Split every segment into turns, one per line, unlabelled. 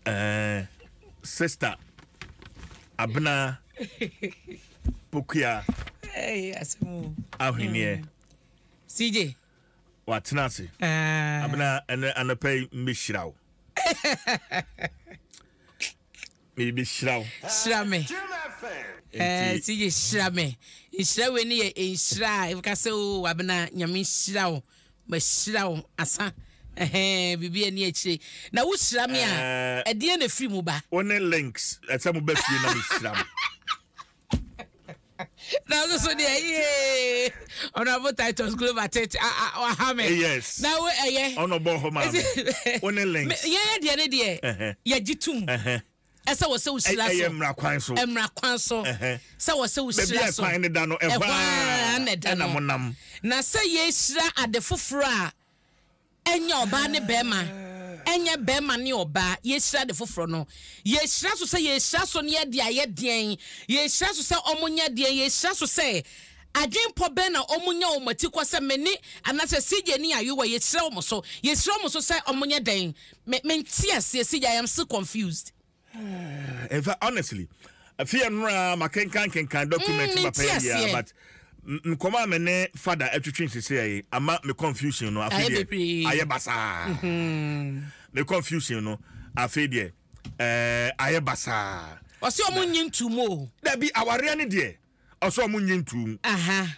Eh, sister Abena Pokuya
Hey, asɛm
ahweneɛ.
Mm. CJ.
Watena ase.
Ah.
Abena ɛnɛ anɔpa yi mbɛhyira wo. Mebɛhyira wo.
Hyira me. Eh, CJ hyira me. Nhyira wei ne yɛ nhyira a ɛka sɛ o Abena Nyame nhyira wo. Mahyira wo asa. Ɛhɛn, biribi ani akyire. Na wohyira me a, ɛdeɛn na ɛfiri mu ba?
Wo ne links, ɛsɛ mo ba fie na mehyira mo.
Na nso so deɛ yee Honorable Titus Glover tete waha me.
Yes.
Na wo ɛyɛ.
Ɔno bɔ hɔ maa me. Wo ne links.
Yɛn deɛ ne deɛ yɛgye tum. Ɛsɛ wɔ sɛ wohyira so.
Ɛyɛ mmara kwan so.
Mmara kwan so. Sɛ wɔ sɛ wohyira so.
Baabi a kwan ne da no, ɛhɔ ara na ɛda no.
Na sɛ yɛhyira ade foforɔ a ɛnyɛ ɔbaa ne bɛrima, ɛnyɛ bɛrima ne ɔbaa, yɛhyira ade foforɔ no. Yɛhyira so sɛ yɛhyira so ne yɛde ayɛ deɛn? Yɛhyira so sɛ wɔn nyɛ deɛn? Yɛhyira so sɛ adwenpɔ bɛn na wɔn nya wɔn ati kɔ sɛ me ne anaasɛ CJ ne Ayewa yɛhyira wɔn so. Yɛhyira wɔn so sɛ wɔn nyɛ dɛn? Me mente aseɛ CJ, I am still confused.
In fact, honestly, afei ɛnora makenkan kenkan document mm, papa yi a but nkɔmɔ a me ne fada atwitwi nsese yi ama me confusion no afei deɛ ayɛ basaa mm-hmm. me confusion no afei deɛ ɛɛ ayɛ basaa.
Ɔsɛ ɔmo nye ntum o.
Dabi awareɛ ne deɛ ɔsɛ ɔmo nye ntum.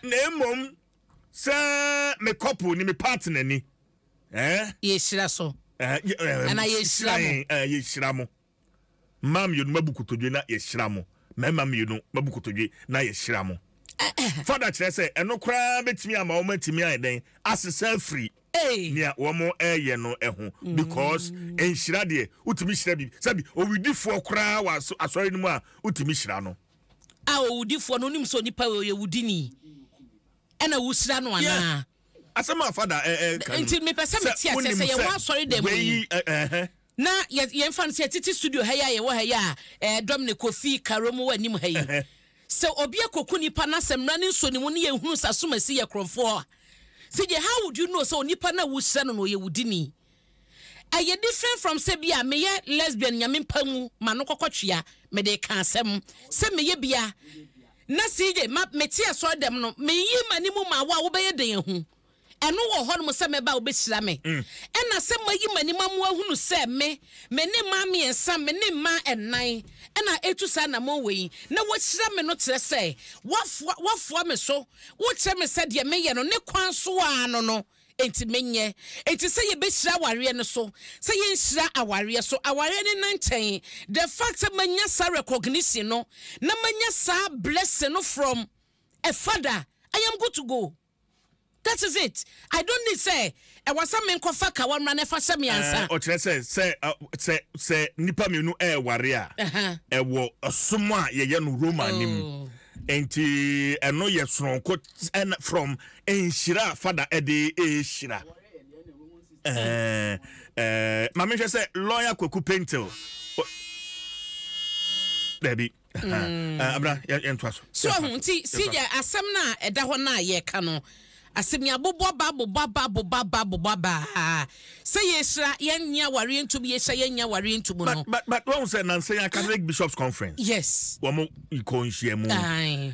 Na emom sɛ me couple ni me partner ni. Eh?
Yɛhyira so.
Eh, eh,
Ana yɛhyira mo.
Eh, yɛhyira mo. Mmaa mmienu mabu kotodwe na yɛhyira mo. Mmarima mmienu mabu kotodwe na yɛhyira mo. Fada kyerɛ sɛ ɛno koraa bɛtumi ama wɔn atumi ayɛ dɛn asesa afiri nea wɔn ɛyɛ no ho because nhyira deɛ wotumi hyira bi sɛbi owudifoɔ koraa wɔ asɔre no mu a wotumi hyira no.
A owudifoɔ no onim sɛ onipa yɛ wudini ɛna wohyira no anaa.
Asɛm a fada ɛ ɛ ka no.
Nti mepɛ sɛ mete aseɛ sɛ yɛwɔ asɔre dɛm yi na yɛmfa no sɛ yɛtete studio ha yi a yɛwɔ ha yi a eh, Dominic Kofi Karo mu wɔ anim ha yi. Sɛ obi akɔku nipa na sɛ mmara no nsuo ne mu ne yɛhunu sɛ asomasi yɛ korɔmfoɔ a, CJ, how would you know sɛ onipa no a wohyira no no ɔyɛ wudini? Ɛyɛ different from sɛ bi a meyɛ lesbian nyame mpa ngu m'ano kɔkɔ twea mede ka asɛm sɛ meyɛ bia na CJ ma mete asɔre dɛm no meyi m'ani mu ma wo a wobɛyɛ dɛn ahu ɛno wɔ hɔ nom sɛ mɛba a wobɛhyira me ɛna sɛ mayi m'ani ma mo ahunu sɛ me me ne mmaa mmiɛnsa me ne mmaa ɛnan ɛna ɛtu saa anamɔn wei na wahyira me no kyerɛ sɛ wafoa wafoa me so wokyerɛ me sɛ deɛ meyɛ no ne kwan so ara no no Enti menyɛ. Enti sɛ yɛbɛhyira awareɛ no so, sɛ yɛnhyira awareɛ so, awareɛ no nna nkyɛn, the fact sɛ manya saa recognition no, na manya saa blessing no from a father, I am good to go. That is it. I don't need sɛ ɛwɔ sɛ menkɔfa kawa mmra na ɛfa hyɛ me ansa.
Ɔkyerɛ sɛ sɛ sɛ sɛ nnipa mmienu ɛreware a, ɛwɔ ɔsom a yɛyɛ no Roma no mu. Enti ɛno yɛ soronko ɛna from nhyira a fada ɛde ɛrehyira. Ɛɛ ɛɛ maame hwɛ sɛ lawyer Kwaku Paintil. Dabi. Mm. Abena yɛn to aso.
So ɔho nti si yɛ asɛm no a ɛda hɔ no a yɛka no asɛm yi abobɔ ba abobɔ ba abobɔ ba abobɔ ba sɛ yɛhyira yɛnyɛ awareɛ ntom yɛhyira yɛnyɛ awareɛ ntom no.
But but but wɔn sɛ nansa yi Catholic Bishops Conference.
Yes.
Wɔn kɔ nhyiamu.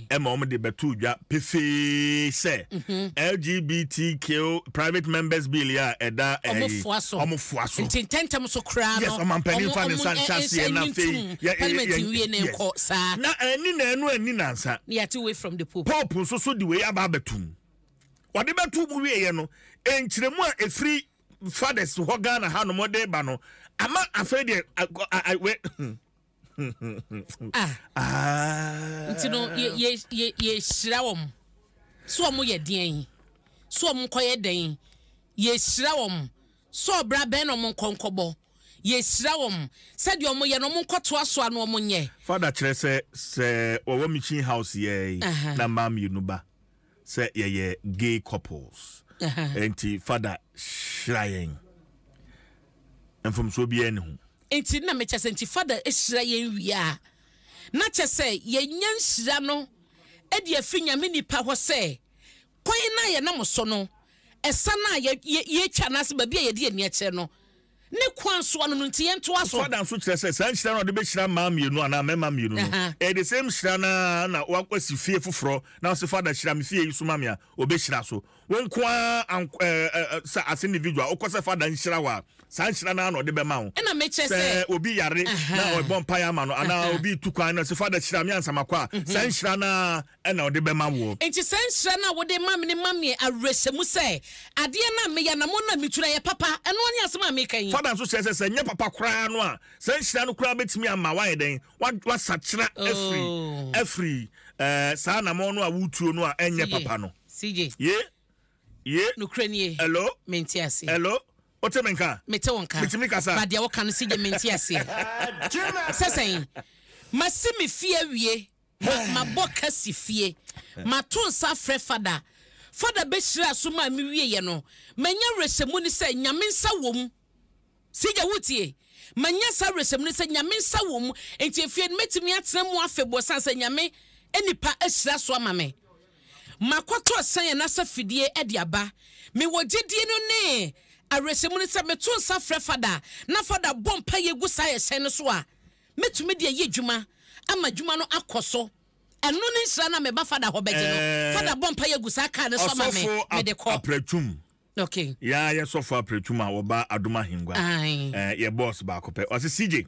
Ɛma wɔn de bɛto dwa pefee sɛ mhm. LGBTQ private members bill yi a ɛda
ɛyi. Wɔn foa so.
Wɔn foa so.
Nti ntɛntɛm so koraa no.
Yes ɔmampanin fa ne nsa nhyɛ aseɛ na afei.
Yɛ parliament nwie ne nkɔ saa.
Na ɛni na ɛnu ɛni nansa.
Ne yɛate away from the pope.
Pope nso so de wei aba abɛtum. Wɔde bɛto mu wieɛ no, nkyerɛmu a ɛfiri fathers hɔ Ghana ha nom de ba no, ama afei deɛ we
ah. ah. Nti no yɛhyira wɔn so wɔn yɛ deɛn so wɔn nkɔyɛ dɛn yɛhyira wɔn so ɔbra bɛn na wɔn nkɔ nkɔbɔ yɛhyira wɔn sɛdeɛ wɔn yɛ no wɔn nkɔtoa so ano wɔn nyɛ.
Fada kyerɛ sɛ sɛ wɔwɔ mission house yɛ yi na mmaa mmienu ba. sɛ yɛyɛ gay couples nti fada hyira yɛn mfomsoɔ biara ni ho.
Nti na mekyɛ sɛ nti fada hyira yɛn wie a na kyɛ sɛ yɛnya nhyira no de afiri nyame nipa hɔ sɛ kwan no a yɛnam so no ɛsa no a yɛtwa anaasɛ baabi a yɛde yɛn ani akyerɛ no. Ne kwan so ano no nti yɛntoa so.
Fada nso kyerɛ sɛ saa nhyira no a ɔde bɛhyira mmaa mmienu anaa mmarima mmienu no, ɛyɛ the same nhyira no ara na woasi fie foforɔ na wose Fada hyira me fie yi so ma me a, ɔbɛhyira so. Wo nko ara sɛ as individual wokɔ sɛ Fada nhyira wo a, saa nhyira no ara na ɔde bɛma wo.
Ɛna mekyerɛ
Sɛ
sɛ.
obi yare na ɔrebɔ mpaeɛ ama no anaa obi retu kwan na ɔse Fada hyira me ansa makɔ a, saa nhyira no ara na ɔde bɛma woɔ.
Enti saa nhyira no a wode ma me no ma me awerɛhyɛmu sɛ adeɛ no a meyɛ, anammɔn no a metu no, ɛyɛ papa. Ɛno ara ne asɛm a mereka yi.
Fada nso kyerɛ sɛ, sɛ ɛnyɛ papa koraa no a, saa nhyira no koraa bɛtumi ama woayɛ dɛn? Woasakyera afiri, afiri ɛɛ, saa anammɔn no a woretuo no a ɛnyɛ papa no.
CJ.
Ye? Ye?
Nokorɛ nie.
Hello?
Mente aseɛ.
Hello? Wote me nka?
Mete wo nka.
Metumi kasa?
But deɛ woka no, CJ, mente aseɛ. Sɛ sɛn? Masi me fie awie. Ma mabɔ ka si fie. Mato nsa afrɛ Fada. Fada bɛhyiraa so maa me wieɛ no, manya awerɛhyɛmu ne sɛ Nyame nsa wɔ mu. Sigya wotie? Manya saa awerɛhyɛmu no sɛ Nyame nsa wɔ mu, enti efie no mɛtumi atena mu afebɔɔ sane sɛ Nyame nipa ahyira so ama me. Makɔtɔ sɛn anaasɛ fidie de aba. Mewɔ gyedie no ne awerɛhyɛmu no sɛ meto nsa frɛ Fada na Fada bɔ mpaeɛ gu saa ɛhyɛn no so a, Mɛtumi de ayɛ adwuma ama adwuma no akɔ so. Ɛno ne nhyira no a meba Fada hɔ bɛgye no. Fada bɔ mpaeɛ agu saa kaa no so ama me,
Ɔsɔfo
mede kɔ.
Aprɛtwum.
Okay.
Yaa yɛ sɔfo Aprɛtwum a wɔba Adom Ahengua.
Aye.
Eh, yɛ boss baako pɛ. Ɔse CJ,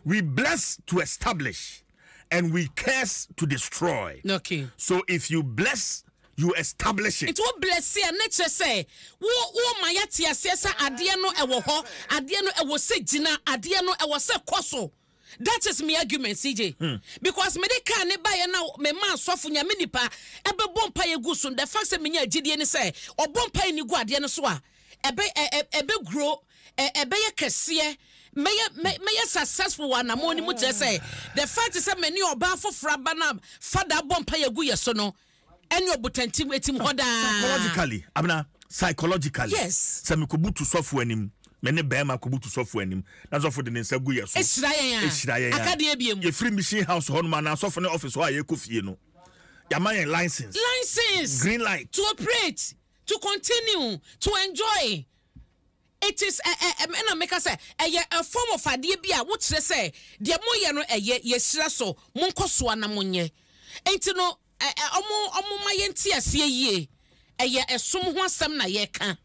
we bless to establish and we curse to destroy.
Okay.
So if you bless, you establish it.
Nti wo bless a na kyerɛ sɛ wo wo ma yɛate aseɛ sɛ adeɛ no ɛwɔ hɔ, adeɛ no ɛwɔ sɛ gyina, adeɛ no ɛwɔ sɛ kɔ so. That is me argument CJ. Hmm. Because me de car ne baeɛ na me ma asɔfo nyame nipa ɛbɛbɔ mpaeɛ gu so. The fact sɛ menya agyidie ne sɛ ɔbɔ mpaeɛ ne gu adeɛ no so a ɛbɛ ɛbɛ grow ɛbɛyɛ kɛseɛ mɛyɛ mɛyɛ successful wɔ anamɔ no mu kyerɛ sɛ the fact sɛ me ne ɔbaa foforɔ aba na fada bɔ mpaeɛ gu yɛ so no ɛne ɔbotantim etim hɔ daa.
Psychologically, abena psychologically.
Yes.
Sɛ mekɔbutu sɔfo anim, me ne bɛrima kɔbutu sɔfo anim, na sɔfo de ne nsa gu yɛ so.
Ehyira yɛn a.
Ehyira yɛn a.
Aka deɛ ebiem.
Yɛfiri mission house hɔ nom anaa sɔfo ne office hɔ a yɛkɔ fie no, yɛama yɛn license.
License.
Green light.
To operate, to continue, to enjoy. It is ɛ ɛ ɛna meka sɛ ɛyɛ a form of adeɛ bi a wokyerɛ sɛ deɛ moyɛ no ɛyɛ, yɛhyira so, monkɔ so ara na monyɛ. Enti no Ɛ ɛ ɔmo ɔmo ma yɛnte aseɛ yie. Ɛyɛ ɛsom ho asɛm na yɛka.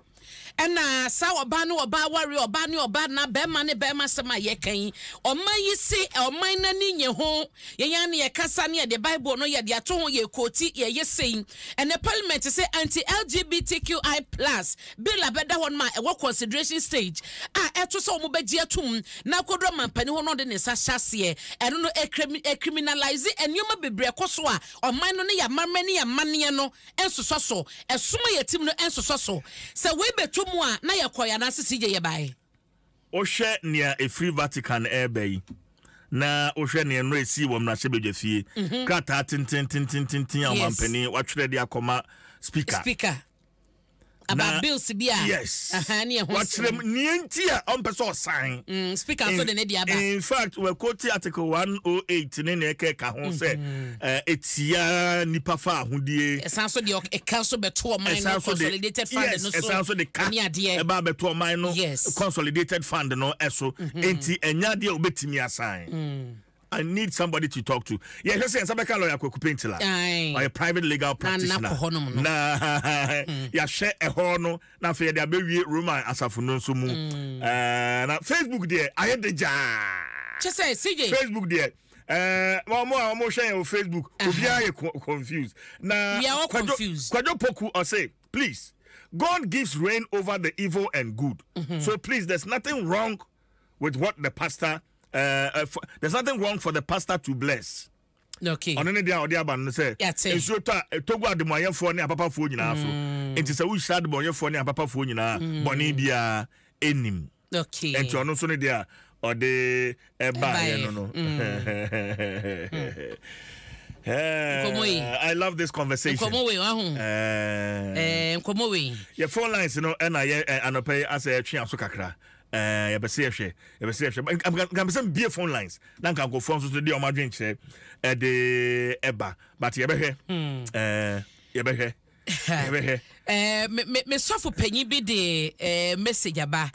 Ɛna saa ɔbaa ne ɔbaa awareɛ, ɔbaa ne ɔbaa anaa bɛɛma ne bɛɛma asɛm a yɛka yi, ɔman yi se ɔman no ani nye ho. Yɛn ara na yɛkasa ne yɛde Bible no yɛde ato ho, yɛkooti, yɛyɛ sei. Ɛnɛ parliament se anti-LGBTQI plus bill abɛda hɔ nom a ɛwɔ consideration stage a ɛto sɛ wɔn bɛgye atum na akɔduru ɔmampanin hɔ na ɔde ne nsa hyɛ aseɛ. Ɛno no, ɛcriminalise nneɛma bebree ɛkɔ so a ɔman no ne yɛn amammerɛ ne yɛn amanneɛ no nsosɔ so. Ɛsom a yɛte mu no nsosɔ so. Sɛ wei bɛtɔ mu a, na yɛkɔeɛ anaasɛ CJ yɛbaeɛ?
Wohwɛ nea ɛfiri Vatican reba yi, na wohwɛ nea nnora ɛsii wɔ mmarahyɛbadwafie, krataa tententententen a ɔmampanin watwerɛ de akɔma speaker.
Speaker. About bills bi a.
Yes.
Aha, ne ɛho
Wakyerɛ mu nea nti a ɔmpɛ sɛ ɔsan.
Mm, speaker nso de ne de aba.
In fact, wɔkɔti article 108 ne nea ɛkeka ho sɛ mm-hmm. eh, etia nipa fa ahodie.
Ɛsan so de ɛka nso bɛto ɔman no consolidated fund no so.
Ɛsan so de ka ɛba bɛto ɔman no consolidated fund no ɛso. Mm-hmm. Enti ɛnya adeɛ a obetumi asan. Mm. I need somebody to talk to. Yɛhwɛ sɛ yɛn nsa bɛka lawyer Kwaku Pentila. Ɔyɛ private legal practitioner. Na hmm. yɛahwɛ ɛhɔ no na afei yɛde abɛwie Roman asafo no nso mu. Hmm. Eh, na Facebook deɛ ayɛ de gyaa.
Kyɛ sɛ CJ.
Facebook deɛ eh, wɔn a wɔn hwɛ yɛn wɔ Facebook obiara yɛ confused. Na
Kwadwo
Kwadwo Poku ɔse please God gives rain over the evil and good. Mm -hmm. So please there's nothing wrong with what the pastor uh, uh, for, there's nothing wrong for the pastor to bless.
Okay.
ɔno ne deɛ a ɔde aba no sɛ nsuo tɔ a ɛtɔ gu adebɔnyɛfoɔ ne apapafoɔ nyinaa so mm. nti sɛ wohyira adebɔnyɛfoɔ ne apapafoɔ nyinaa mm. bɔne biara ɛnim
okay.
nti ɔno nso ne deɛ a ɔde ɛbaeɛ no no mm. I love this conversation.
Nkɔmɔ wei wahu. Nkɔmɔ wei.
Yɛ phone lines no ɛna yɛ anɔpɛ yi asɛ ɛtwe aso kakra. Ɛɛ yɛpɛ sɛ yɛhwɛ yɛpɛ sɛ yɛhwɛ nka nka mpɛ sɛ mbie phone lines na nka nkurɔfoɔ nso so de wɔn adwenkyerɛ ɛde ɛba but yɛbɛhwɛ hmm. ɛɛ yɛbɛhwɛ. Yɛbɛhwɛ.
Eh, me, me, me sɔfo panyin bi de eh, message aba.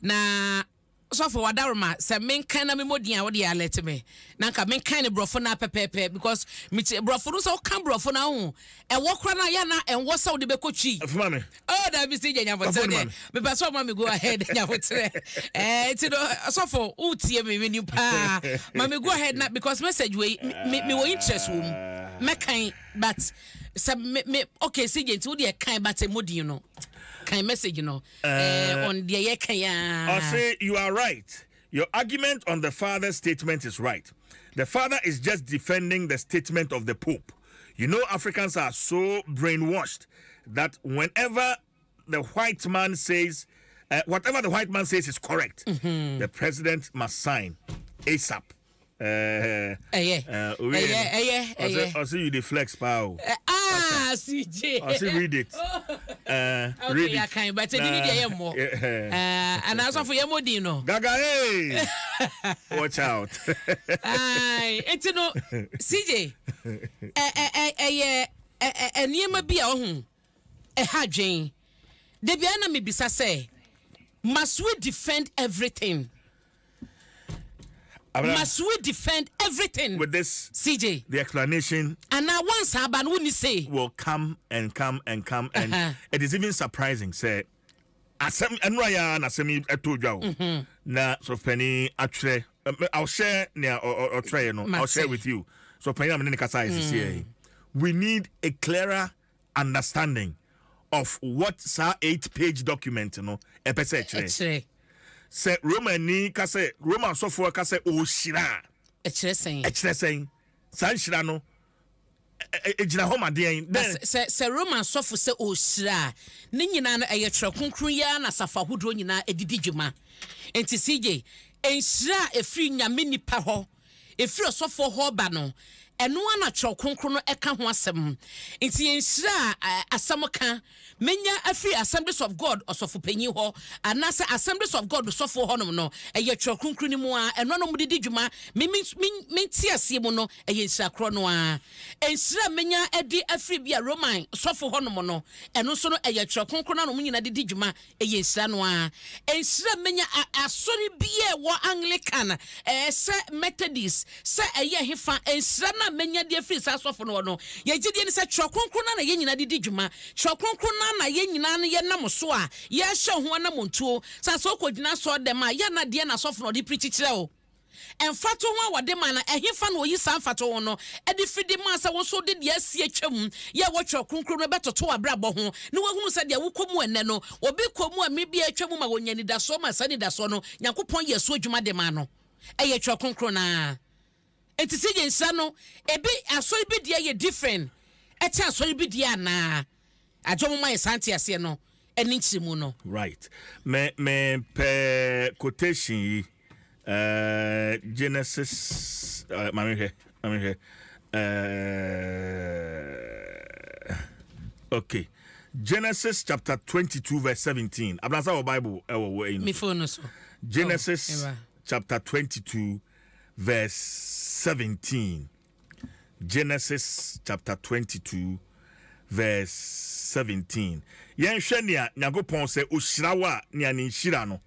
Na sɔfo wadaroma sɛ menkan na memmɔ din a wode alert me. Na nka menkan ne borɔfo no pɛpɛɛpɛ because meti borɔfo no sɛ woka borɔfo no ahu ɛwɔ kora no a yɛ na ɛnwɔ sɛ wode bɛkɔ twi.
Fuma me.
Oh, dabi si gya nyabotrɛ deɛ. Mepɛ sɛ ɔma me go ahead nyabotrɛ. Eh, nti no sɔfo wotie me menim paa. Ma me go ahead na because message wei me me wɔ interest wɔ mu. Mɛkan but sɛ me me okay si gye nti wo deɛ kan but ɛmmɔ din no. Kan message no. Eh, on deɛ yɛka ya.
Ɔse you are right. Your argument on the father's statement is right. The father is just defending the statement of the Pope. You know, Africans are so brainwashed that whenever the white man says, uh, whatever the white man says is correct, mm-hmm. the president must sign ASAP.
Ɛyɛ ɛyɛ ɛyɛ
ɛyɛ. Ɔsi you dey flex paa o.
Ah CJ.
Ɔsi read it.
Uh, read it. Okay akan but ɛdi ni deɛ yɛ mmɔ. Ana asɔfo yɛ mmɔ din no.
Gaga hey. Watch out.
Ayi eti no CJ ɛ ɛ ɛyɛ ɛ nneɛma bi a ɔho ɛha dwen. Debi a na mebisa sɛ must we defend everything? Must we defend everything?
With this,
CJ.
The explanation.
And now once aban wonni say.
Will come and come and come and uh-huh. it is even surprising. Say, asɛm ɛnura ya na asɛm yi ɛtɔ dwa o. Mm-hmm. Na sɔfɛni atwerɛ I'll share nea ɔtwerɛ yɛ no. I'll share with you. Sɔfɛni na mene ne kasa yɛ sisi yɛ. We need a clearer understanding of what saa 8 page document no ɛpɛ sɛ ɛkyerɛ. Sɛ Romani ka sɛ, Roma sɔfoɔ ka sɛ ɔrehyira
a, ɛkyerɛ sɛn?
Ɛkyerɛ sɛn? Saa nhyira no ɛgyina hɔ ma deɛn?
Dɛn? Sɛ Roma sɔfo sɛ ɔrehyira a, ne nyinaa no ɛyɛ Twerɛ Kronkron yi ara na asafo ahodoɔ nyinaa de di dwuma. Enti CJ, nhyira a ɛfiri Nyame nipa hɔ, ɛfiri ɔsɔfoɔ hɔ reba no, ɛno ara na Twerɛ Kronkron no ka ho asɛm. Nti yɛn nhyira a asɛm ka, mɛnya afiri Assemblies of God ɔsɔfopanyin hɔ, anaasɛ Assemblies of God sɔfoɔ hɔnom no, ɛyɛ Twerɛ Kronkron no mu ara, ɛno ara na wɔde di dwuma. Me, me, me, me nteaseɛ mu no, ɛyɛ nhyira korɔ no ara. Nhyira a mɛnya de afiri bi a Roman sɔfo hɔnom no, ɛno nso no, ɛyɛ Twerɛ Kronkron no ara na wɔn nyinaa de di dwuma. Ɛyɛ nhyira no ara. Nhyira menya a asɔre biara ɛwɔ Anglican, ɛɛ sɛ Methodist, sɛ ɛyɛ ɛhefa, nhyira no a menya de afiri saa asɔfo no hɔ no, yɛn gyedie ne sɛ Twerɛ Kronkron no ara na yɛn nyinaa de di dwuma. Twerɛ Kronkron no ara na yɛn nyinaa no yɛnam so a yɛrehyɛ ho anamontuo. Sɛ sɛ wokɔgyina asɔredɛm a, yɛ a na deɛn na asɔfo no wɔde pirikyi kyerɛ wo? Mfatoho a wɔde ma no, ɛhefa na wɔyi saa mfatoho no de fi de ma sɛ wo nso wode deɛ asi atwam yɛ wɔ Twerɛ Kronkron no bɛtoto w'abrabɔ ho na woahunu sɛ deɛ wokɔ mu ɛnnɛ no, obi kɔ mu a mmere bi a atwa mu ma wɔnya anidasoɔ ma saa anidasoɔ no Nyankopɔn yɛɛ so adwuma de maa no. Ɛyɛ Twerɛ Kronkron no ara. Enti sɛ yɛ nhyira no, ebi asɔre bi deɛ yɛ different ɛkyɛn asɔre bi deɛ anaa? Agye wɔn ma yɛ saa nteaseɛ no ne nkyerɛmu no.
Right. Me me pɛ quotation yi. Uh, Genesis uh, ma me hwɛ, ma me hwɛ. Uh, okay. Genesis chapter 22 verse 17. Abnasa wɔ Bible ɛwɔ wɔ ɛyi
no. Me phone no so.
Genesis oh, chapter 22 verse 17. Genesis chapter 22 verse 17. Yɛnhwɛ nea Nyankopɔn sɛ ohyira wo a nea ne nhyira no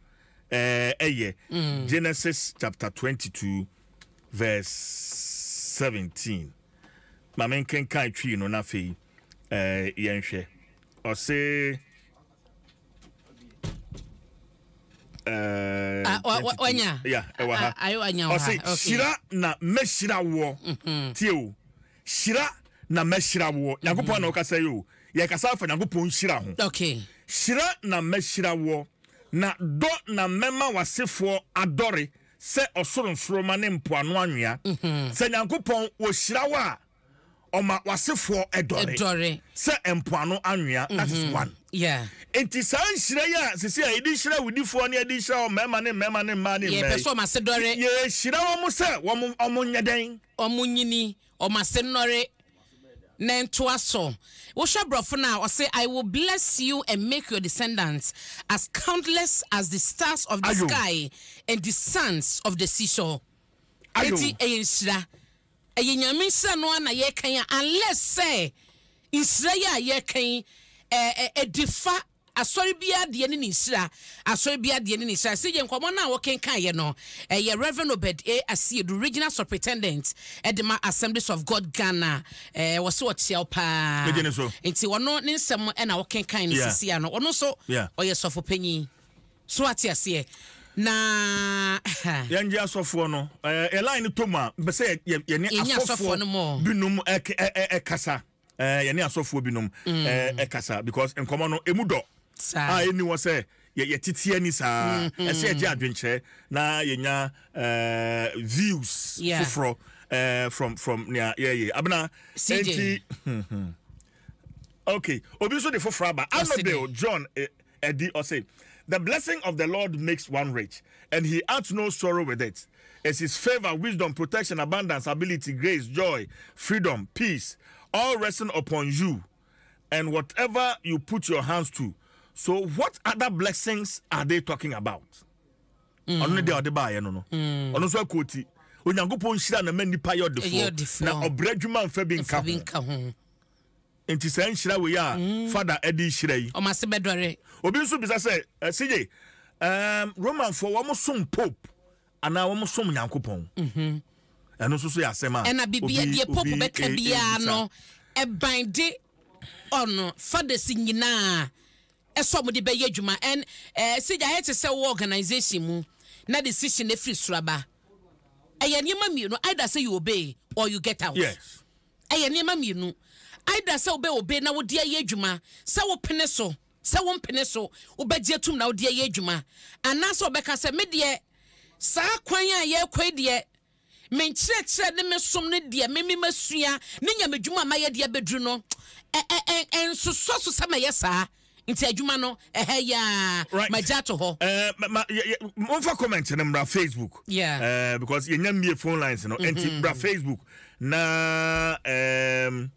ɛyɛ. Genesis chapter 22 verse 17. Ma menkenkan twii no na afei yɛnhwɛ. Ɔse
wanya
ɛwɔ ha ɔse hyira na mɛhyira woɔ mhm. tie o hyira na mɛhyira woɔ nyankopɔn na ɔkasa yi o yɛkasa afa nyankopɔn nhyira ho hyira na mɛhyira woɔ na dɔ na mɛma w'asefoɔ adɔre sɛ ɔsoro nsoroma ne mpoano anwea mhm. Sɛ nyankopɔn wɔhyira wo a ɔma w'asefoɔ dɔre sɛ mpoano anwea. That is mhm. one. Nti saa nhyira yi a sisi a yɛde hyira awudifoɔ ne yɛde hyira mmarima ne mmarima ne mmaa ne mmaa
yi,
yɛhyira wɔn sɛ wɔn wɔn nyɛ dɛn?
Wɔn nyini, wɔn ase nnɔre na ntoa so. Wohwɛ borɔfo no a, ɔse I will bless you and make your descendants as countless as the stars of the Ayo. sky and the sands of the seashore. Enti ɛyɛ nhyira. Ɛyɛ Nyame nhyira no ara na yɛka yi a unless sɛ Nhyira yi a yɛreka yi, ɛ, ɛ, ɛdi fa Asɔre biara deɛ ne ne nhyira. Asɔre biara deɛ ne ne nhyira. CJ, nkɔmmɔ no a wokenkaeɛ no, ɛyɛ Rev. Obed A. Asiedu, Regional Superintendent de ma Assemblies of God Ghana. Ɛɛ, wɔse ɔkyea wo paa.
Megye ne so.
Nti ɔno ne nsɛm na wokenkan no sisi ano. Ɔno nso, ɔyɛ sɔfopanyin. So ate aseɛ? Na.
Yɛngye asɔfoɔ no. Ɛɛ, yɛ line no tɔ mu a, mpɛ sɛ yɛne asɔfoɔ binom ɛkasa. Eh, yɛne asɔfoɔ binom mm. eh, ɛkasa because nkɔmmɔ no ɛmu dɔ a ɛnni hɔ sɛ yɛtete ani saa mm-hmm. ɛsɛ yɛgye adwenkyerɛ na yɛnya eh, views foforɔ eh, from from nea yɛyɛ abena enti okay obi nso de foforɔ aba Annabel John Ɛdi ɔse the blessing of the Lord makes one rich and he adds no sorrow with it. It's his favor, wisdom, protection, abundance, ability, grace, joy, freedom, peace, all resting upon you and whatever you put your hands to. So what other blessings are they talking about? Mm. Ɔno ne deɛ ɔde baayɛ no no. Mm. Ɔno nso akɔti. Onyankopɔn nhyira na ma nnipa yɛ ɔdefoɔ na ɔbrɛ adwuma mfa bi nka ho. Enti saa nhyira wei a Fada de rehyira yi.
Wɔn ase bɛdɔre.
Obi nso bisa sɛ, CJ, um, Romanfoɔ wɔn som Pope anaa wɔn som Nyankopɔn?
Mhm.
Ɛno nso so yɛ asɛm a
Ɛna bibia
obi
deɛ Pope
obi
bɛka
e-
biara
ebisa.
no, ɛban de ɔno fathers nyinaa ɛsɛ wɔn de bɛyɛ adwuma. And eh, CJ, ayɛ te sɛ wowɔ organisation mu na decision afiri soro aba. Ɛyɛ nneɛma mmienu, either sɛ you obey or you get out.
Yes.
Ɛyɛ nneɛma mmienu, either sɛ wobɛ obey na wode ayɛ adwuma, sɛ wopene so, sɛ wompene so, wobɛgye atum na wode ayɛ adwuma, anaasɛ wobɛka sɛ me deɛ saa kwan a yɛrekɔ yi deɛ, me nkyerɛkyerɛ ne me som no deɛ me me masua ne nyamedwuma a mayɛ de abɛduru no, ɛ ɛ ɛ ɛnsosɔ so sɛ mɛyɛ saa. Nti adwuma no ɛha yi ara magya ato hɔ.
Eh, ma, ma, yɛ, yɛ, momfa comment no mmra Facebook.
Yeah.
Eh, because yɛnya mmie phone lines no. Nti mm-hmm. bra Facebook na um,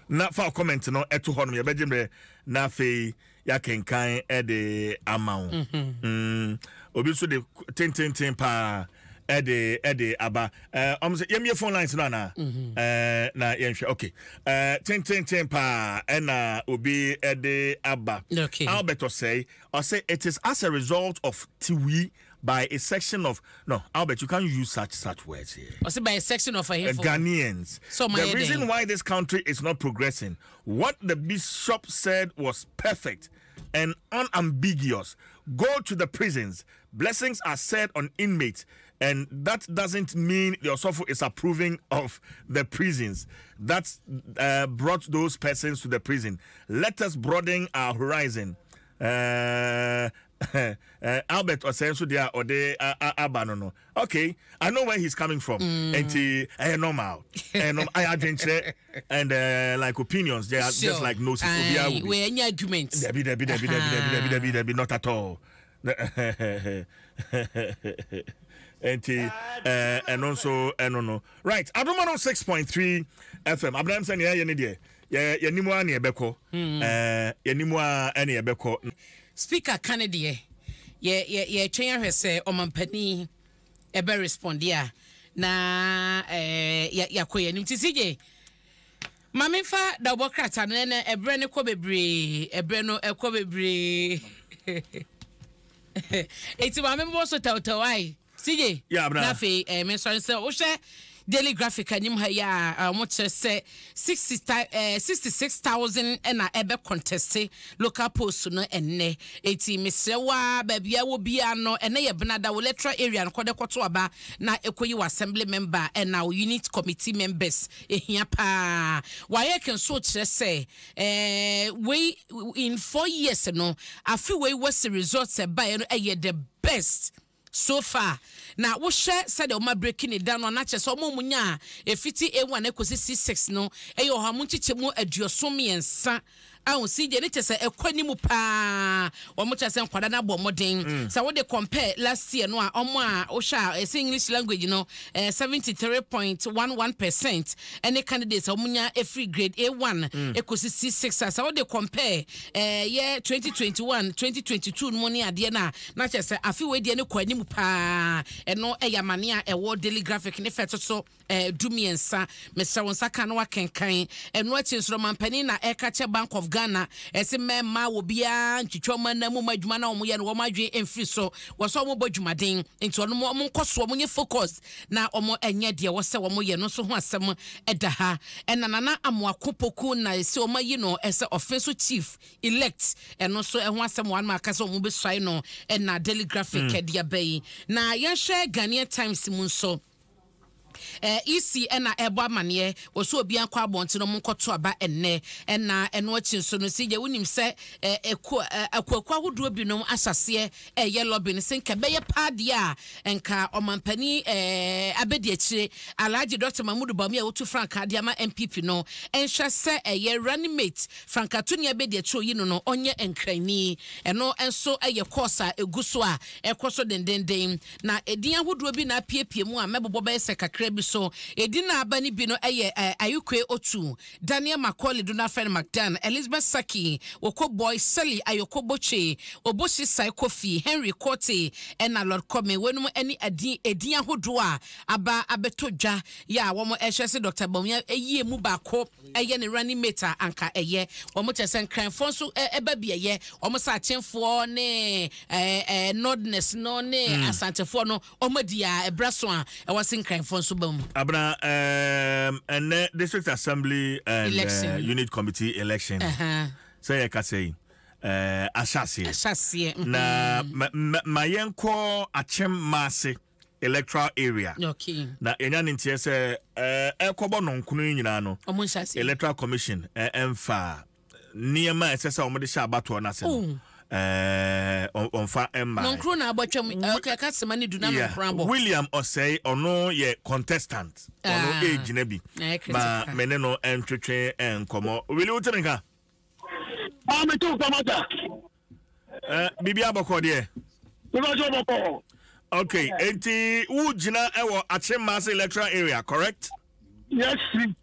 na fa comment no ɛto hɔ nom yɛbɛgye mmerɛ na afei yɛakenkan ɛde ama wo. Mm-hmm. Mm, obi nso de tententen paa ɛde ɛde aba ɛɛ ɔmo sɛ yɛmie phone lines no anaa mhm. ɛɛ na yɛnhwɛ okay ɛɛ tententen paa ɛna obi ɛde aba
okay.
Albert ɔsɛe ɔsɛ it is as a result of tiwi by a section of no Albert you can't use such such words here.
Ɔsɛ by a section of a
Ghanaians.
So
the reason why this country is not progressing what the bishop said was perfect and unambiguous. Go to the prisons. Blessings are said on inmates, and that doesn't mean the Osofo is approving of the prisons that brought those persons to the prison. Let us broaden our horizon. Albert Osenso there or de aba no no. Okay, I know where he's coming from. And uh, normal. And I adventure and like opinions, they are sure. just like noses.
We any arguments.
Debbie, Debbie, Debbie, Debbie, Debbie, Debbie, Debbie, not at all. Nti ɛno nso ɛno no right adoma no 6.3 fm abraham sɛ nea ɛyɛ ne deɛ yɛnim a ne yɛbɛkɔ yɛnim a ɛne yɛbɛkɔ
speaker ka ne deɛ yɛtwɛn ahwɛ sɛ ɔmampanin ɛbɛ responde a na yɛakɔ yɛnim nti sigye Ma memfa dawubɔ krataa no ɛnɛ ɛberɛ no kɔ bebree ɛberɛ no ɛkɔ bebree eti maame mbɔ so tɛwtɛw ayi CJ na afei ɛɛ me nsɔre sɛ wohwɛ Daily Graphic anim ha yi a wɔn kyerɛ sɛ 66,000 ɛna ɛbɛ conteste local post no ɛnnɛ eti mesrɛ wo a baabi a wɔ biara no ɛnɛ yɛ benada wo electoral area no kɔdɛ kɔto aba na ɛkɔyi wɔ assembly member ɛna wo unit committee members Ehia paa. WAEC nso kyerɛ sɛ eh, wei in 4 years no, afe wei wɔsi results ɛbaeɛ no ɛyɛ the best so far. Na wohwɛ sɛdeɛ wɔn abreaki ne da no a, na kyerɛ sɛ wɔn a wɔnya a ɛfiti A1 ɛkɔsi C6 no ɛyɛ ɔha mu nkyekyɛmu 73. Ahu CJ ne kyɛ sɛ ɛkɔ anim paa wɔn kyɛ sɛ nkwadaa no abɔ mmɔden mm. Sɛ wode compare last year no a wɔn a wohwɛ a ɛsɛ English language no eh, 73.11% ɛne candidates a wɔn nya ɛfiri grade A1 ɛkɔsi C6 a sɛ wode compare eh, yɛ 2021 2022 no mu ne adeɛ no a na kyɛ sɛ afe wei deɛ no kɔ anim paa. Ɛno ɛyɛ amane a ɛwɔ Daily Graphic ne fɛ toto 13. Mesrɛ wo nsa ka na woakenkan. Ɛno akyi nso no, ɔmanpanin na ɛreka kyerɛ Bank of Ghana sɛ mɛmma obiara ntwitwa wɔn anan mu mma adwuma no a wɔyɛ no wɔn adwene mfiri so. Wɔ sɛ wɔbɔ adwumaden nti wɔn wɔn nkɔ so, wɔnyɛ focused na wɔnyɛ deɛ ɛwɔ sɛ wɔyɛ no nso ho asɛm da ha. Ɛna Nana Amoako Poku na ɛsɛ wɔayi no sɛ ɔfe so chief elect. Ɛno nso ɛho asɛm wɔ hanom a aka sɛ wɔbɛsuae no na Daily Graphic de aba yi. Na yɛnhwɛ Ghanaian Times mu nso. EC na ɛrebɔ amaneɛ wɔ sɛ obiara nkɔ abɔnten na wɔnkɔto aba ɛnnɛ. Ɛna ɛno akyi nso no, CJ wonim sɛ akuo akuakuo ahodoɔ binom ahyɛ aseɛ ɛreyɛ lobbying sɛ nka ɛbɛyɛ paa deɛ a nka ɔmampanin abɛdi akyire Alhaji Dr. Mahmoud Bawumia a ɔtu frankaa de ama NPP no nhwɛ sɛ ɛyɛ running mate frankatoni abɛdi akyire oyi no no ɔnyɛ Nkranni. Ɛno nso yɛ course a ɛgu so a ɛkɔ so dendenden. Na edin ahodoɔ bi na apiepie mu a mɛbobɔ bɛyɛ sɛ kakra bi so. Edin a aba no bi no yɛ Ayukwe Otu, Daniel Macaulay dodoɔ no ara frɛ no McDan, Elizabeth Sackey, Woko Boy, Sally Ayoko Botwe, Oboshi Sai Kofi, Henry Quartey ɛna Lord Kome. Weinom ne adin edin ahodoɔ a aba abɛtɔ dwa yɛ a wɔhwɛ sɛ Dɔkta Bawumia yi emu baako yɛ ne running mate a anka ɛyɛ. Wɔn kyerɛ sɛ Nkranfoɔ nso ba bi ɛyɛ. Wɔn sɛ Akyemfoɔ ne Northerners no ne Asantefoɔ no wɔn adi a ɛbrɛ so a ɛwɔ se Nkranfoɔ nso ba mu.
Abena, ɛnnɛ District Assembly and election. Unit Committee election sɛ yɛkasa yi ahyɛ aseɛ.
Ahyɛ aseɛ.
Na ma yɛnkɔ Akyem Maase electoral area.
Okay.
Na yɛnya ne nteɛ sɛ ɛkɔbɔ nɔnkono yi nyinaa no, Electoral Commission ɛmfa nneɛma a ɛsɛ sɛ wɔde hyɛ abatoɔ no ase no oh. ɔmfa mma.
Nɔnkoro na abɔtwam ɛka sema ne du na nɔnkoro abɔ.
William Ɔsɛe ɔno yɛ contestant ɔno ah. ɛgyina bi ma me ne no ntwetwe nkɔmmɔ. Willie wote me nka?
Ah, me too kamata.
Eh, biribi abɔkɔ deɛ.
Bíbá sọ bɔkɔ.
Okay, enti wo gyina ɛwɔ Akyemmase electoral area, correct?
Yes, please.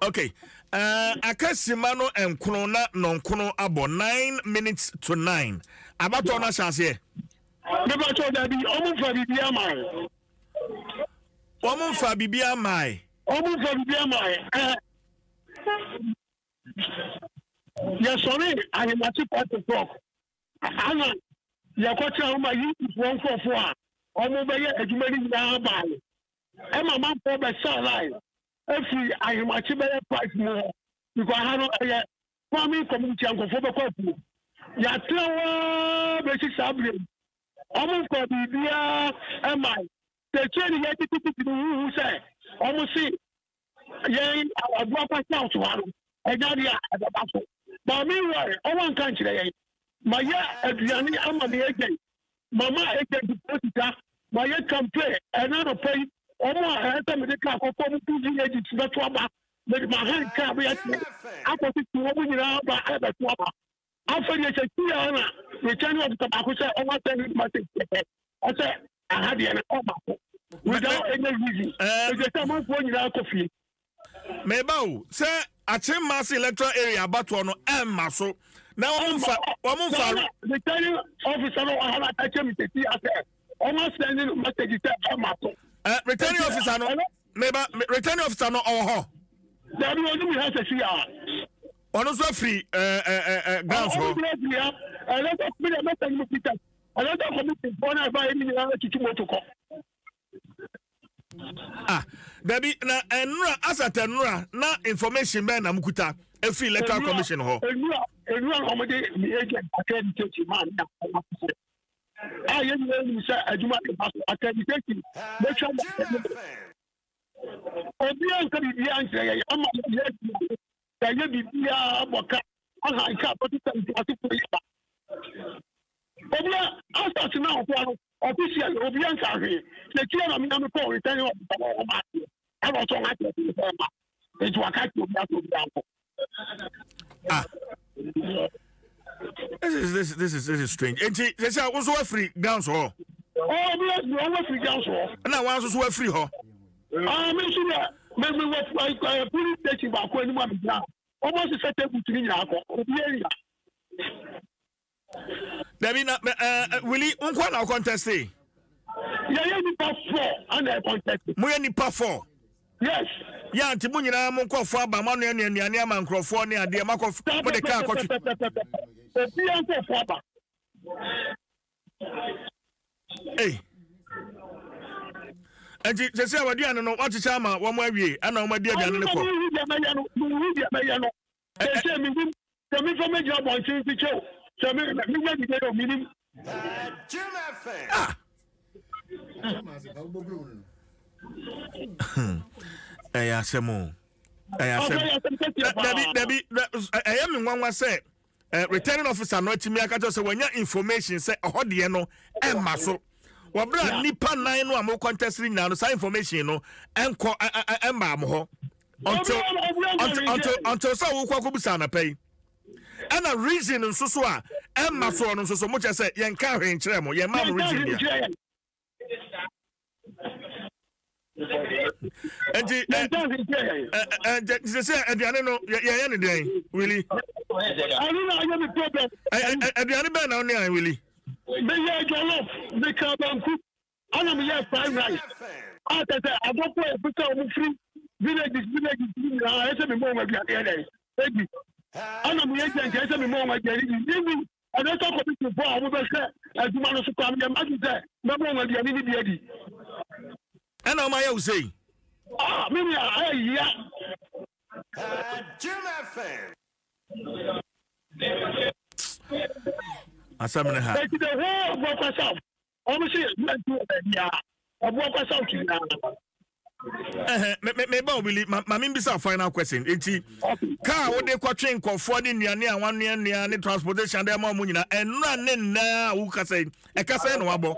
Okay, aka sima no nkono na nɔnkono abɔ 8:54. Abatɔ no ahyɛ aseɛ.
Bíbá sọ dabi, ɔmo nfa biribi ama yɛ.
Wɔn nfa biribi ama yɛ.
Ɔmo nfa biribi ama yɛ. Eh. Yɛsɔre ahemakye 5 o'clock ana yɛkɔtena hɔ ma Yusufoɔ nkurɔfoɔ a wɔbɛyɛ adwuma no nyinaa baeɛ. Ɛma manfoɔ bɛsaa line ɛfiri ahemakye bɛyɛ 5 mu hɔ because ha no ɛyɛ farming community a nkurɔfoɔ bɛkɔ afuo. Yɛatena hɔ ara bɛsi saa berɛ yi, wɔmfaa biribiara mmae. Seesei no yɛtetetete no huhu sɛ wɔn se yɛn Abuakwa South ha no, ɛnyɛ adeɛ a ɛbɛba so. But meanwhile, ɔwɔ anka nkyerɛ yɛn. Mayɛ aduane ama me agent, mama agent foɔ sika, mayɛ campaign ɛna anɔpa yi, wɔn a ɛyɛ sɛ mede kaa kɔkɔ wɔn two villages bɛto aba, mede mahan kaa bɛyɛ tɛ akɔtete wɔn nyinaa ba ɛbɛto aba. Afei deɛ sɛ ti a na returning officer baako sɛ ɔma send message kɛkɛ ɔsɛ aha deɛ no ɔma so without any reason. Ɛsɛ sɛ amanfoɔ nyinaa kɔ fie.
Meba o, sɛ Akyem Electoral Area abatoɔ no ɛmma so na wɔn mfa wɔn mfa.
Returning officer no ɔha na ɛkyɛ mi sɛ ti asɛ ɔma send no message sɛ ɛma so.
Returning officer no meba, returning officer no ɔwɔ hɔ.
Dabi, ɔno mi ha sɛ si a.
Ɔno nso afiri grounds hɔ.
Ɔno nso afiri ha. Electoral committee message mu Peter. Electoral committee foɔ na ɛba yɛ ne nyinaa tutu moto kɔ.
Ah, dabi na nnura asata nnura na information bɛn na mukuta efiri electoral commission hɔ.
Nnura nnura na wɔn de mi agent accreditation maa mi a wɔn asese. A yɛn nyinaa nim sɛ adwuma de ba so accreditation bɛtwa na ɛmu. Obiara nka biribiara nkyerɛ yɛn ama yɛ adwuma yɛyɛ biribiara bɔ ka ahan ka bɔtɔ sɛ ntoasefoɔ yi ba. Obiara asase na ɔfoɔ no official obiara nka hwee. Yɛtua na mea mekɔ returning officer na ɔma adeɛ ɛna ɔsɔ ɔha kyerɛ sɛ ɛma nti waka kyerɛ obiara sɛ obiara nkɔ.
Ah. This is this this is this is strange. Enti sɛ sɛ wo nso wafiri grounds hɔ.
Ɔɔ mi afiri ɔwɔ afiri grounds hɔ.
Ɛna wɔn nso so wafiri hɔ.
Aa mi nso deɛ mi mi wɔ ɛɛ police station baako anim a mi gyina. Wɔn asesa tables ni nyinaa kɔ obi area.
Dabi na ɛɛ Willie nkwa na ɔkɔntɛste.
Yɛyɛ nipa four ana ɛkɔntɛste.
Mo yɛ nipa four.
Yes.
Yɛ nti mo nyinaa mo nkurɔfoɔ aba mo anoa nnuane ama nkurɔfoɔ ne adeɛ mo akɔ mo de kaa kɔtwe.
Obiara nkurɔfoɔ aba.
Ei. Nti sɛ sɛ wɔaduane no wɔakyekyɛ ama wɔn awie ɛna wɔn adi aduane no kɔ.
Mehu deɛ mɛyɛ no mehu deɛ mɛyɛ no. Sɛ menim sɛ mefa mɛgyina abɔnten nkyekyɛ o sɛ menya dide o menim.
Ah. Ɛyɛ asɛm o. Ɛyɛ asɛm. Dabi dabi ɛyɛ me nwanwa sɛ eh, returning officer no atumi aka kyerɛ sɛ wanya information sɛ ɛhɔ deɛ no ɛmma so. Wɔbrɛ a nipa nan no a mo contest nyinaa no saa information no ɛnkɔ ɛmmaa mo hɔ. Until until until until sɛ wokɔ akɔbisa anapa yi. Ɛna reason nso so a ɛmma soɔ no nso so mo kyɛ sɛ yɛnka hwee nkyerɛ mo yɛn ma mo reason bia. Nti ɛ ɛ ɛ sɛ aduane no yɛyɛ ne dɛn wili. Aduane bɛn na ɔne an wili.
Meyɛ jollof meka banku Ana meyɛɛ fried rice a kyerɛ sɛ abɔfo a yɛpɛ sɛ wɔn firi villages villages no nyinaa ɛsɛ mema wɔn aduane yɛ dɛn edi. Ana meyɛ gya nti ɛsɛ mema wɔn aduane di. Even electoral commission fo a wɔbɛhwɛ adwuma no so koraa meyɛ m'adwene sɛ mɛma wɔn aduane no bi adi.
Ɛna wɔn ayɛ wo sei?
Ah, me nua, ɛyɛ.
Asɛm ne ha.
Eti the whole Abuakwa South Wɔn se yɛ nti wɔ baabi a Abuakwa South nyinaa.
Ɛhɛn, me me me ba Obili, ma ma me bisa final question. Eti kaa wode kɔtwe nkɔfoɔ ne nnuane a wanoa nua ne transportation de ama wɔn nyinaa, ɛnora ne nnɛ a wokasa yi, ɛka sɛn na wabɔ?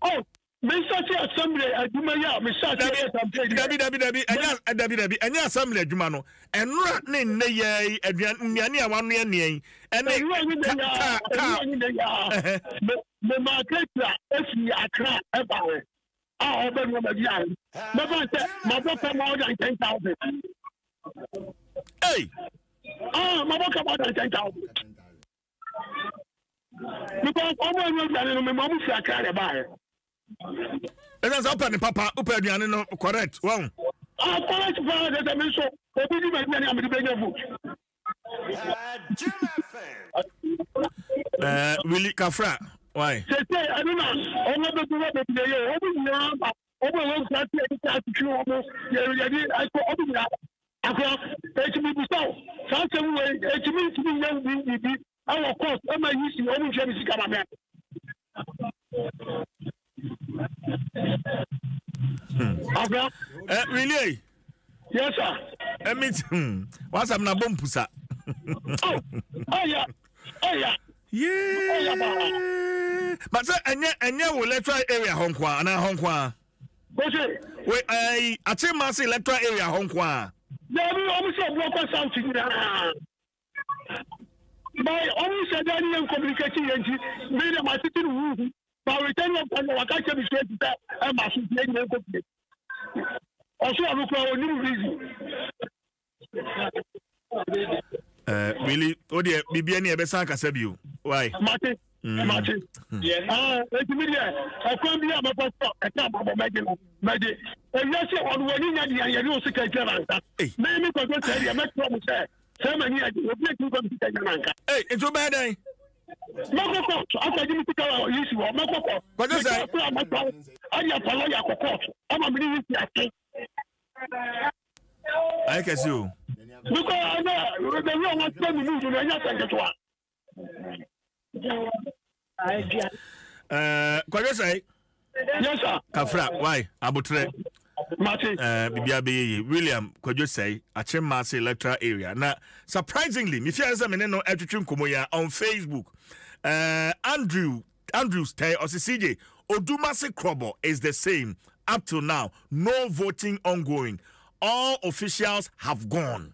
Oh, Me nsa ti assembly adwuma yi a me hyɛ aseɛ yɛ campaign
yi. Dabi dabi dabi ɛnyɛ dabi dabi ɛnyɛ assembly adwuma no ɛnora ne nnɛ yɛ yi aduan nnuane a wanoa nua yi
ɛne ka ka ka. Me me maa ketua efiri Accra ɛba hɔ a ɔbɛ nneɛma bi ayɛ mɛfa sɛ mabɔ ka more than 10,000.
Hey.
Ah, mabɔ ka more than 10,000. Because ɔmo anyi aduane no mema ɔmo fi Accra na ɛbaeɛ.
Ɛsɛ sɛ wopɛ ne papa wopɛ aduane no correct wɔn.
Ah correct paa sɛ sɛ me nso obi di m'aduane a mede bɛnya vote.
Uh, Willie Kafra, why?
Sese ɛno na ɔmo bɛgu hɔ bebree yɛ ɔmo nyinaa ba ɔmo ɛwɔ nkura se yɛde kaa twitwi ɔmo yɛ yɛde ɛkɔ ɔmo nyinaa ba. Akora, eti mibisa wo, saa asɛm wei, eti mintumi nyɛ wo biribi ɛwɔ court ɛma yi si wɔn ntua me sika ma me ade. Akora.
Eh, really?
Yes, sir.
Emi, wasam na bɔ mpusa.
Oh, oh yeah, oh yeah.
Yeah. But sɛ ɛnyɛ ɛnyɛ wo electoral area hɔ nko a anaa hɔ nko a.
Kose.
We ɛyi Akyemase electoral area hɔ nko a.
Dabi wɔn sɛ Abuakwa South nyinaa. By wɔn sɛ dan ne yɛn communicate yɛn nti mi de ma tete no huhu. Ba return of kan waka kyɛ mi straight sɛ ɛma so fie nyina nkɔ fie. Ɔso ɔno kura onim reason.
Eh, Willie, o deɛ biribi ani ɛbɛsan akasa bio. Why?
Mate, mate. Ah, eti mi deɛ ɛkwan bi a mɛfa so a ɛka ababɔ mɛgye no mɛgye. Ewia sɛ ɔno wɔ ni nya deɛ yɛde o sika atua nanka. Mɛ mi kɔtɔ sɛ deɛ mɛtwerɛ mo sɛ sɛ mɛ ni agye obi eti nkɔ mi sika nya nanka.
Ee, nti o bɛyɛ dɛn?
Mɛkɔ kɔɔto akɔgye mi sika wɔ yisi hɔ mɛkɔ kɔɔto.
Kɔtɔ sɛ.
Mɛkɔ kɔɔto mɛtɔ ɛdi apɔlɔ yɛ akɔ kɔɔto ama mi ni yisi ase.
Ayɛ kɛse o.
Because ɛnɛ baabi a wɔatena ne mu no ɛnyɛ asɛm ketewa.
Eh, Kwadwo sɛe.
Yes sir.
Kafra, why? Abotrɛ.
Mate.
Eh, bibia bɛyɛ yie. William Kwadwo sɛe, Akyem electoral area. Na surprisingly, me fia sɛ me ne no ɛtwetwe nkɔmmɔ yi on Facebook. Eh, Andrew Andrews tɛe ɔse CJ Odumase Krobo is the same up till now no voting ongoing all officials have gone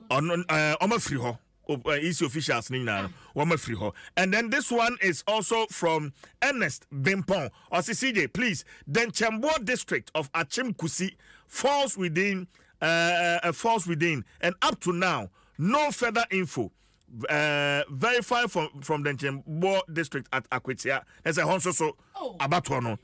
ɔno ɛɛ ɔmo afiri hɔ. EC officials no nyinaa no wɔn afiri hɔ. And then this one is also from Ernest Bimpong. Ɔse CJ please, Denkyembour district of Akyem Kusi falls within uh, uh, falls within and up to now no further info. Uh, verify from from Denkyembour district at Akwatia. Ɛsɛ hɔ nso so oh. abatoɔ no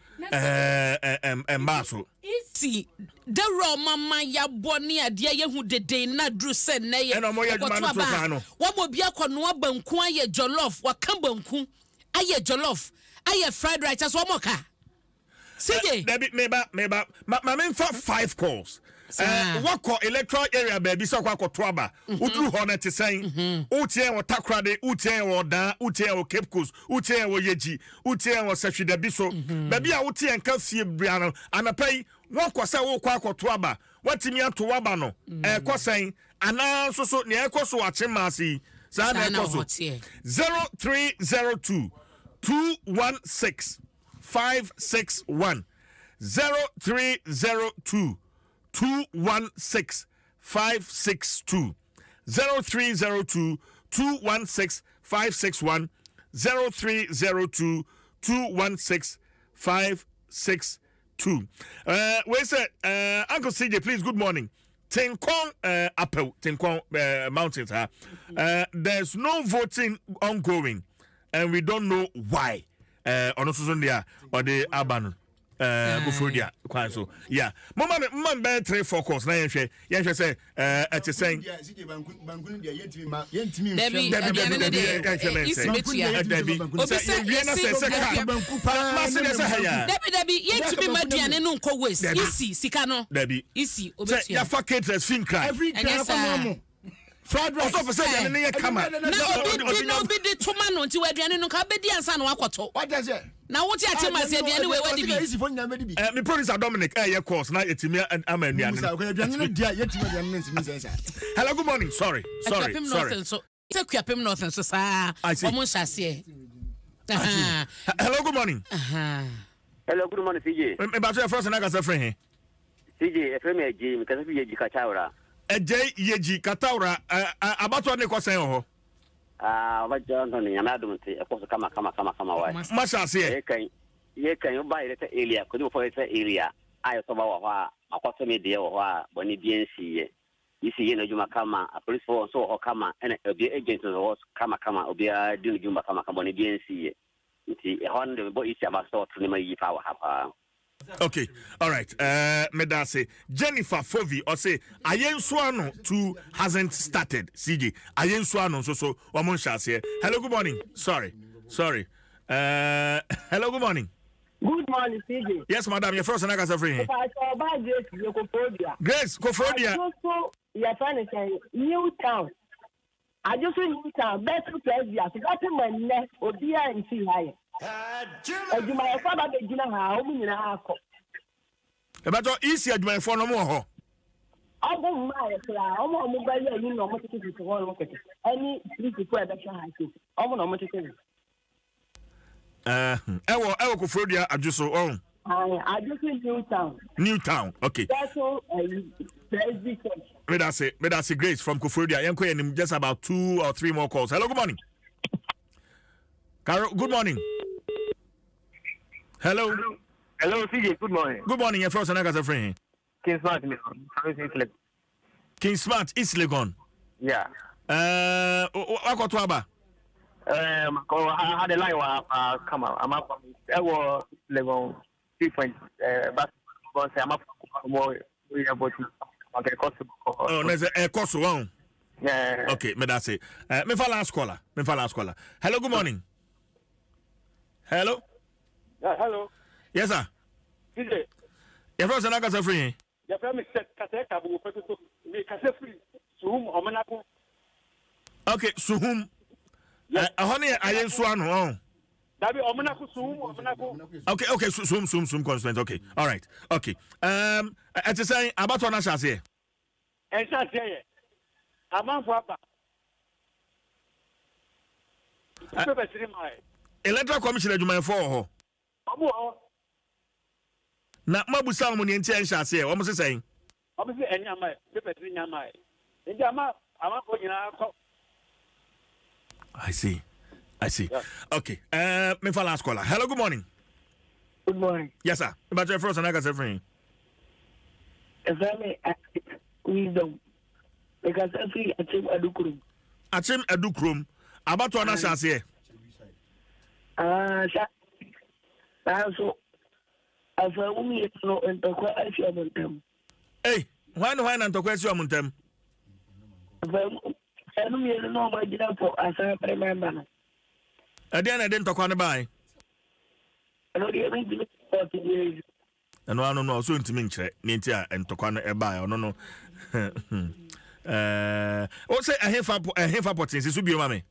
ɛmbaa so.
Isi dawuro a ɔmama yɛabɔ ne adeɛ yɛhu deden na duru sɛ nnɛ yɛ ɛkɔto aba a wɔma obi akɔnoa banku ayɛ jollof, waka banku ayɛ jollof ayɛ fried rice kyɛ sɛ wɔmɔ ka. CJ.
Dabi meba meba ma ma memfa five calls. Eh, wakɔ electoral area baabi sɛ ɔkɔ akɔto aba mhm. woduru hɔ no te sɛn mhm. wotie wɔ takorade wotie wɔ ɔdaa wotie wɔ cape coast wotie wɔ yegyi wotie wɔ sɛhwidabi so mhm. baabi a wote nka fie bia no anapa yi wɔkɔ sɛ wokɔ akɔto aba woatumi ato waba no ɛkɔ sɛn anaa nso so nea ɛkɔ so akye maase yi saa na ɛkɔ so 0302 216 561 0302 216 562 0302 216 561 0302 216 562. Uh, wait, sir, uh, Uncle CJ, please, good morning. Tinkong uh, Apple, Tinkong uh, Mountains. Huh? Uh, there's no voting ongoing, and we don't know why. Eh, ɔno nso so deɛ ɔde aba no eh, koforidua kwan so ya moma me moma me bɛyɛ 3 4 course na yɛnhwɛ yɛnhwɛ sɛ eh, ɛte sɛn.
Dabi aduane no deɛ isi betua.
Dabi sɛ yɛwie na sɛ sɛ kaa mase deɛ sɛ ha ya.
Dabi dabi yɛntumi ma aduane no nkɔ waste isi sika no.
Dabi
isi obetua.
Sɛ yɛafa caterers fi nkran.
Ɛnyɛ saa.
Fried rice. Ɔsɔ pɛ sɛ aduane no yɛ kama.
Na obi di na obi di to ma no nti wɔ aduane no nka wobɛdi ansa na wakɔto.
Wate aseɛ?
Na wote ate ma sɛ aduane wei wadi bi.
Eh, me producer Dominic ɛyɛ eh, course na yɛtumi ama aduane no.
Aduane no di a yɛtumi aduane no ntumi nsɛn saa.
Hello, good morning. Sorry, sorry, sorry.
Sɛ Kuapem North nso saa wɔn nhyɛ aseɛ.
Hello, good morning.
Hello, good morning, CJ.
Mbato yɛ fɔlɔ sɛ n'akasa firi he.
CJ, ɛfrɛ mi Ɛgyei, mekasa fi Yeji Katawura.
Ɛgyei, Yeji Katawura, abatoɔ ne kɔ sɛn wɔ hɔ?
Ah, ɔbɛgya ntɔ ne nyame adom nti, ɛkɔ so kama kama kama kama wae.
Mahyɛ aseɛ.
Yɛ kan, yɛ kan, woba yɛrɛ sɛ area, kɔdi bɔfɔ yɛrɛ sɛ area, a yɛsɔ ba wɔ hɔ a, makɔtɔ me deɛ wɔ hɔ a, bɔne bia nsi yɛ. Yisi yɛ n'adwuma kama, apolisifoɔ nso wɔ hɔ kama, ɛna obiara agent nso wɔ hɔ kama kama, obiara di ne dwuma kama kama, bɔne bia nsi yɛ. Nti ɛhɔ no deɛ mebɔ Isi aba so sɛ ɔto nneɛma yiye paa wɔ ha paa.
Okay, all right. Meda ase. Jennifer Fovi ɔse Ayensuano too hasn't started. CJ Ayensuano nso so wɔn nhyɛ aseɛ. Hello, good morning. Sorry, sorry. Hello, good morning.
Good morning, CJ.
Yes, madam. Your first and akasa free.
Ọba Grace yɛ Koforidua.
Grace Koforidua.
Ajoso yɛfrɛ no sɛn New Town. Ajoso New Town bɛto Presby ase bɛto ma nnɛ obiara nti ha yɛ. Adwumayɛfoɔ aba bɛgyina ha wɔn nyinaa akɔ.
Ɛbɛtɔ EC adwumayɛfoɔ no wɔn wɔ hɔ.
Ɔbo mmaa yɛ koraa wɔn a wɔn bɛyɛ ayi na wɔn tete tete hɔ nom kɛkɛ ɛne polisifoɔ a ɛbɛhwɛ ha so wɔn na wɔn tete hɔ.
Ɛwɔ ɛwɔ Koforidua Adwo so ɔn.
Adwo so New Town.
New Town okay.
Bɛto ɛyi Presby Church.
Medase medase Grace from Koforidua yɛn kɔ yɛn nim just about two or three more calls. Hello, good morning. Caro, good morning. Hello.
Hello, Hello CJ, good morning.
Good morning. Your first and I friend.
King Smart, me.
King Smart, East Legon.
Yeah.
Wakɔto aba.
I had a line wa come out. I'm up. I was Legon 3 point. But I'm up more. We are voting. Okay,
Oh, no, ɛkɔ so wɔn. Yeah. Okay, me that's it. Me fa last caller. Me fa last caller. Hello, good morning. Hello.
Yeah, hello.
Yes, sir.
CJ.
Your first and akasa free.
Yɛfrɛ me Seth Kasɛɛ Kabugu Pɛtoto. Mekasa firi Suhum Ɔmenako.
Okay, Suhum.
Yes.
Ɛhɔ ne yɛ Ayensu ano ɔn.
Dabi Ɔmenako Suhum Ɔmenako.
Okay, okay, Suhum Suhum Suhum constituent. Okay, all right, okay. Ɛte sɛn abatoɔ no ahyɛ aseɛ?
Ɛnhyɛ aseɛ yɛ. Amanfo aba. Papers ne mae.
Electoral Commission adwumayɛfoɔ wɔ hɔ?
Wɔn wɔ hɔ.
Na moabusa wɔn nea nti a ɛnhyɛ aseɛ? Wɔn se sɛn?
Wɔn se ɛnyɛ ama ɛ, papers no nyɛ ama ɛ. Nti ama amanfoɔ nyinaa kɔ.
I see. I see. Yeah. Okay. Uh, me last caller. Hello, good morning.
Good morning.
Yes, sir. But your first and I can say free.
Ɛfɛ wisdom. Because every akyem adukurom.
Akyem adukurom. Abatoɔ no ahyɛ aseɛ.
Ah, sa. Nanso afei mu mmienu no ntɔkwa asi wɔn ntam.
Ei, hwan ne hwan na ntɔkwa asi wɔn ntam?
Afei mu ɛno mmienu na wɔn agyina fɔ asan pere mɛmba no.
Ɛdeɛn na ɛde ntɔkwa no bae?
Ɛno deɛ mentumi ɔte deɛ
Ɛno ano no ɔsɛ ntumi nkyerɛ ne nti a ntɔkwa no ɛbae ɔno no ɛɛ ɔsɛ ɛhefa ɛhefa pɔtee si so bio ma me.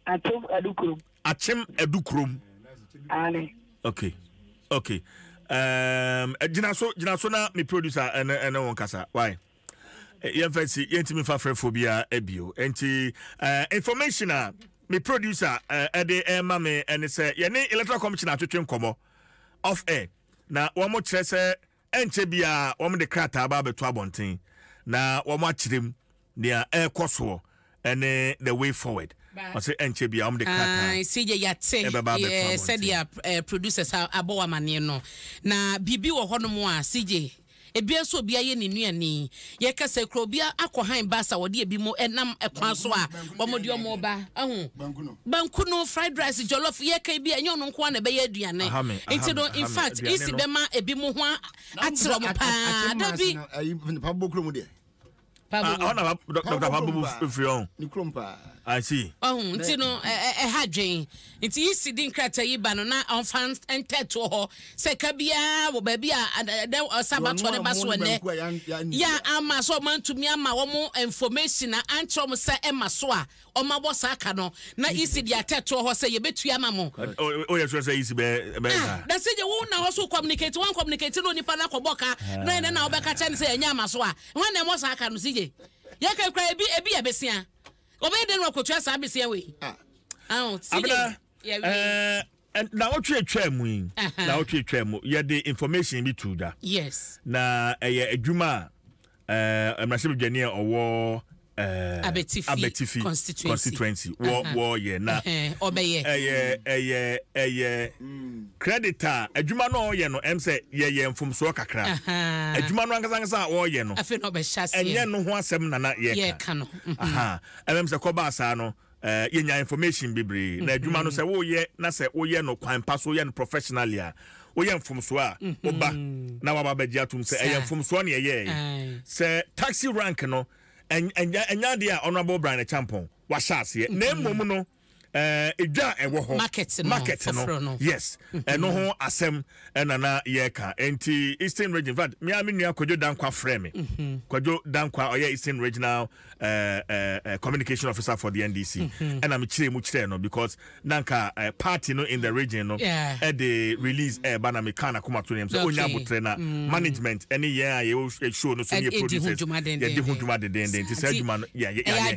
Akyem Adukurom.
Akyem Adukurom.
Aane.
Okay okay um, gyina so gyina so na me producer ɛne ɛne wɔn kasa why yɛmfa si yɛntumi fa frɛfoɔ biara bio nti uh, information a me producer ɛde uh, ɛma me ɛne sɛ yɛne electoral commission atwetwe nkɔmmɔ off air na wɔn kyerɛ sɛ ɛnkyɛ biara wɔn de krataa ba abɛto abɔnten na wɔn akyerɛ mu nea ɛrekɔ soɔ ɛne the way forward ɔsɛ ɛnkyɛ biara wɔn de krataa
CJ yate
ɛbɛba abɛto abɔnten
sɛdeɛ eh, producers abɔ wɔn amaneɛ no na biribi wɔ hɔnom a CJ Ebia nso obi ayɛ ne nuani. Yɛka sɛ kura obi akɔ han bus a wɔde ebi mo nam kwan so a wɔn de wɔn ba. Ahu. Banku no, fried rice, jollof, yɛka ebi a ɛnyɛ ɔno nko ara na ɛbɛyɛ aduane. Nti no, in fact, isi bɛma ebi mo ho akyerɛ wɔn paa. Dabi.
Ah, ɔna ba dr pabobo firi ɔn.
Ne kurom paa.
I see.
Ɔho nti no ɛha dwen nti yi si di nkrataa yi ba no na ɔnfa ntɛtoɔ hɔ sɛ ka biara wɔ baabi a dɛ ɔsa abatoɔ no ba so ɛnɛ yɛ ama sɛ ɔma ntumi ama wɔn information a ankyerɛ wɔn sɛ ɛma so a wɔn abɔ saa ka no na isi de atɛtoɔ hɔ sɛ yɛbɛtua ama mo.
O yɛ sure sɛ isi bɛyɛ bɛyɛ
ah,
saa.
Dasi gye wo na hɔ so communicate wɔn communicate na onipa no akɔbɔ ka na ɛnɛ na wobɛka kyɛ no sɛ ɛnyɛ ama so a Hwan na ɛmɔ saa ka no CJ? Yɛ ka kura ebi ebi yɛ besia. Ɔbɛyɛ dɛn na wakotua saa besia wei?
Ah.
Aho CJ.
Abena.
Yɛ wie.
Eh, na wotwe atwa mu yi. Na wotwe atwa mu. Yɛde information bi to dwa.
Yes.
Na ɛyɛ adwuma a eh, mmarahyɛbadwani a ɔwɔ eh,
Abetifi,
Abetifi
constituency,
constituency wɔ wɔyɛ na
ɔbɛyɛ
ɛyɛ ɛyɛ ɛyɛ credit a adwuma no a ɔyɛ no ɛm sɛ yɛyɛ mfomsoɔ kakra adwuma no ankasa ankasa a ɔyɛ no
afei na ɔbɛhyɛ aseɛ
ɛnyɛ no ho asɛm nana yɛka
yɛka no
aha ɛmɛm sɛ kɔbaa saa no eh, yɛnya information bebree na adwuma no sɛ woyɛ na sɛ woyɛ no kwan pa so woyɛ no professionally a woyɛ mfomsoɔ a woba na waba bɛgye atom sɛ ɛyɛ mfomsoɔ ne ɛyɛɛ sɛ taxi rank no ɛnyɛ adeɛ a Honourable Brian Acheampong wahyɛ aseɛ na mmom no edwa a ɛwɔ hɔ
market no,
market no yes ɛno ho asɛm ɛna na yɛka nti Eastern Region in fact mea me nua Kwadwo Dankwa frɛ me Kwadwo Dankwa ɔyɛ Eastern Regional uh, uh, uh, communication officer for the NDC ɛna me kyerɛ mu kyerɛ no because na nka uh, party no in the region no ɛde release ɛɛba na meka n'akoma to ne yam sɛ onya abotrɛ na management ɛne yɛn a yɛwɔ show no so ne yɛ producers yɛdi ho dwuma dendenden nti sɛ adwuma no yɛayɛ yɛ sɛ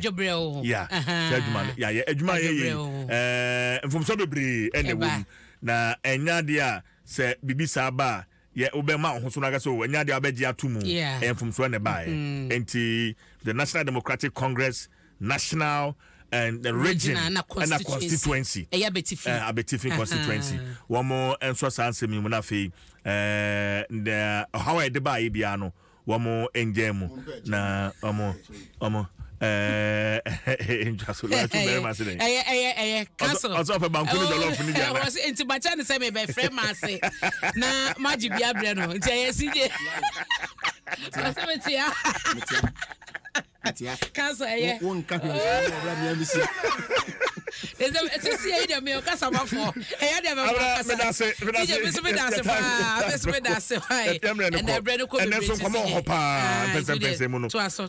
adwuma no yɛayɛ adwuma yɛ yɛ ɛɛ mfomso bebree ɛna ɛwɔ mu na ɛnya adeɛ a sɛ biribi saa ba a yɛ wobɛma wo ho so no aka sɛ o ɛnyɛ adeɛ a wobɛgye ato mu ɛyɛ mfomsoɔ na ɛbaeɛ mm. nti the National Democratic Congress national and the region ɛna constituency
ɛyɛ abetifi
eh, abetifi constituency wɔn nso saa nsɛm yi mu na afei ɛɛ ɔhaw a yɛde baayɛ biara no wɔn ngya mu na wɔn wɔn ɛɛ ntwa so lɔya tu bɛrima se dɛ.
ɛyɛ ɛyɛ ɛyɛ council
ɔsɛ ɔpɛ banku ne jɔlɔf ne bi ana.
ɔsɛ nti bakyɛ ne sɛ mebɛ frɛ maa se na magye bi abrɛ no nti ɛyɛ CJ ɔsɛ metia.
Metia.
Council ɛyɛ.
Wo nka hwee nso na ɔbra mea mesi.
Ɛsɛ sisi yɛ deɛ meyɛ ɔkasa ma fɔ. Ɛyɛ deɛ mɛ fɔ kasa.
Medase medase.
Tije mi so medase paa. Mi so medase paa.
Ɛnɛ brɛ ne kɔ. Ɛnɛ nso nkɔmɔ wɔ hɔ paa. Mpɛnsɛmpɛnsɛn mu no.
To aso.